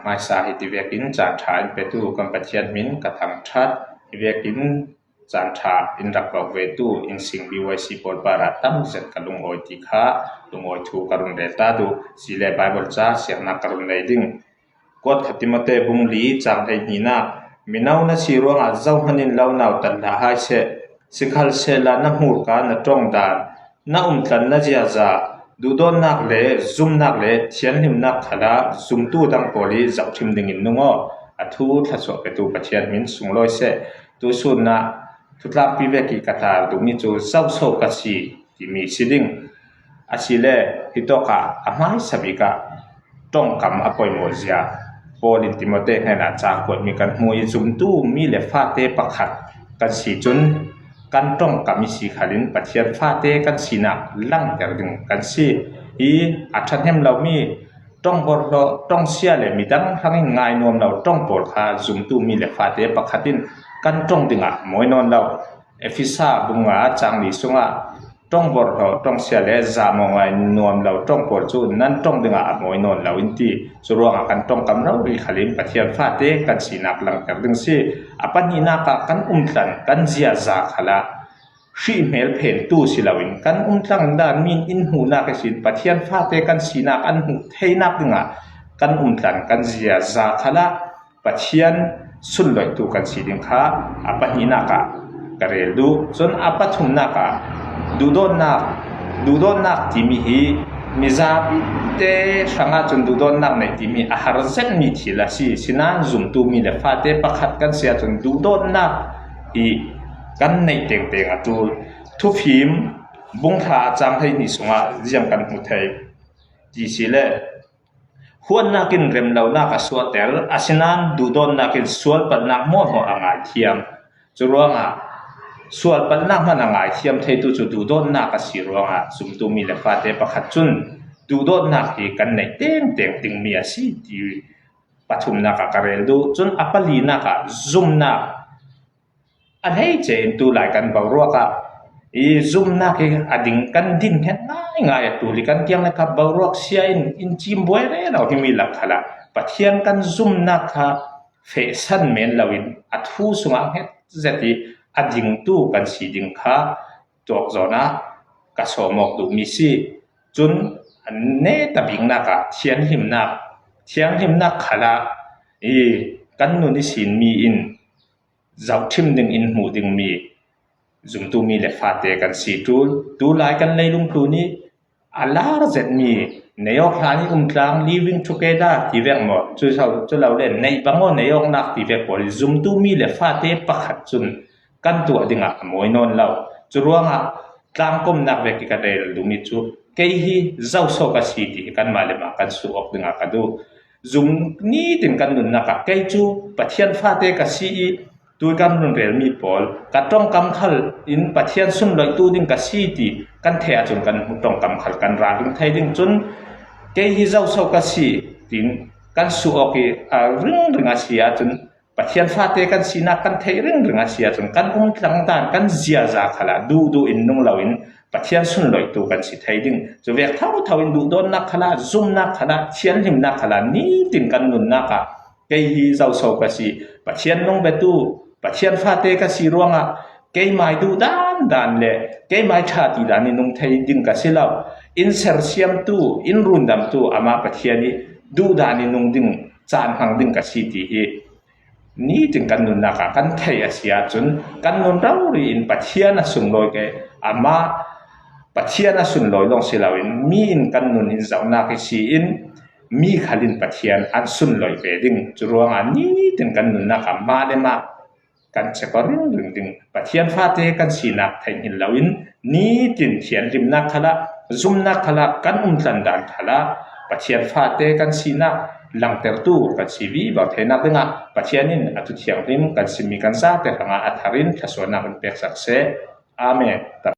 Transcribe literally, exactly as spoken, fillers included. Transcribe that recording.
Hmaisa hi ti vekin caan ṭha in petu kan Pathian hmin ka thangṭhat. Hi vekin caan ṭha in rak bauh vetu in sing B Y C pawl parah tam zet ka lungawi ti kha lungawi thu ka run rel ta duh. Sile Bible ca siarnak ka run nei ding. Kuat khat Timote bung li cang hleihninak. Mino na si ruangah zohman in lo nautat hlah hai seh. Sikhalsehla na hmurka na ṭongdan, na umtlan na ziaza, duhdawtnak le zumnak le thianhlimnak khalah zumtu dang pawl i zohṭhim dingin nung aw. A thu thluasuah petu Pathian hmin sunglawi seh. Tusun ah thutlangpi vek i ka tlar duhmi cu zoso ka si timi si ding. Asile hitawkah a hmaisa bikah ṭongkam a poimawh zia Paul in Timote hnenah ca kuatmi kan hmu i zumtu mi le fate pakhat kan si cun kan ṭongkam i si khalin Pathian fate kan sinak langter ding kan si. Hi a ṭhahnem lomi ṭongborhlawh, ṭongsia le midang hrangin ngai nuam lo ṭong pawl kha zumtu mi le fate pakhat in kan ṭong dingah mawi nawn lo. Efesa bung nga cang li sungah ṭongborhlawh, ṭongsia le zahmawh ngai nuam lo ṭong pawl cu nan ṭong dingah a mawi nawn lo in ti. Curuangah kan ṭongkam rori khalin Pathian fate kan sinak langter ding si. A pahnihnak ah kan umtlan kan ziaza khalah hrih hmel phentu si loin kan umtlang dan mi in hmuhnak ihsin Pathian fate kan sinak an hmuh theinak dingah kan umtlan kan ziaza khalah Pathian sunloihtu kan si ding kha a pahnihnak ah ka rel duh. Cun a pathumnak ah duhdawtnak, duhdawtnak timi hi mizapi te hrangah cun duhdawtnak neih timi a har zetmi thil a si. Sinain zumtu mi le fate pakhat kan si ahcun duhdawtnak hi kan neih tengteng a ṭul. Thufim bung thla cang hleihnih sungah ziang kan hmu thei ti si le, huatnak in remlonak a suahter, asinain duhdawtnak in sualpalhnak hmuahhmuah a ngaithiam. Curuangah sualpalhnak hmanh a ngaithiam theitu cu duhdawtnak a si ruangah zumtu mi le fate pakhat cun duhdawtnak hi kan neih tengteng dingmi a si ti pathumnak ah ka rel duh. Cun a palinak ah zumnak a hleice in tulai kan boruak ah i zumnak hi a ding kan din hnget ngaingai a ṭul i kan kiang le kha boruak sia in in cimbuai rero himi lak khalah Pathian kan zumnak kha fehsan men loin a thu sungah hnget zet i a dingtu kan si ding kha tuak zawn ah ka sawm awk duhmi si. Cun a neta biknak ah thianhlimnak, thianhlimnak khalah i kan nun ihsin mi in zohṭhim ding in hmuh dingmi zumtu mi le fate kan si ṭul. Tulai kan leilung tlun i a lar zetmi nei awk hlan i umtlang, living together ti vek maw? Cu, cu lo le neih bang aw, nei awknak ti vek pawl i zumtu mi le fate pakhat cun kan tuah dingah a mawi nawn lo. Curuangah tlangkomnak vek i ka rel duhmi cu kei hi zoso ka si ti hi kanmah le mah kan suh awk dingah ka duh. Zum nitin kan nunnak ah kei cu Pathian fate ka si i tui kan run relmi pawl ka ṭongkam khal in Pathian sunloihtu ding ka si ti kan theih ahcun kan ṭongkam khal kan ralring thei ding. Cun kei hi zoso ka si tiin kan suh awk i a ringring a si ahcun Pathian fate kan sinak kan theih ringring a si ahcun kan umtlang dan kan ziaza khalah duhduh in nung loin Pathian sunloihtu kan si thei ding. Cu vek thotho in duhdawtnak khalah, zumnak khalah, thianhlimnak khalah nitin kan nunnak ah kei hi zoso ka si, Pathian nung biatu, Pathian fate ka si ruangah keimai duhdan dan le keimai ṭha ti dan i nung thei ding ka si lo. In sersiamtu, in rundamtu amah Pathian i duhdan i nung ding, caan hmang ding ka si ti hi nitin kan nunnak ah kan theih a si ahcun kan nun rori in Pathian a sunglawi ke amah Pathian a sunlawi lawng si loin mi in kan nun in zohnak i si in mi khal in Pathian an sunlawi ve ding. Curuangah nitin kan nunnak ah mah le mah kan check aw ringring ding. Pathian fate kan sinak theihhngal loin nitin thianhlimnak khalah, zumnak khalah, kan umtlan dan khalah Pathian fate kan sinak langtertu kan si vivo theinak dingah Pathian in a thu thianghlim kan simmi kan zate hrangah a thar in thluasuahnak in peksak seh. Amen.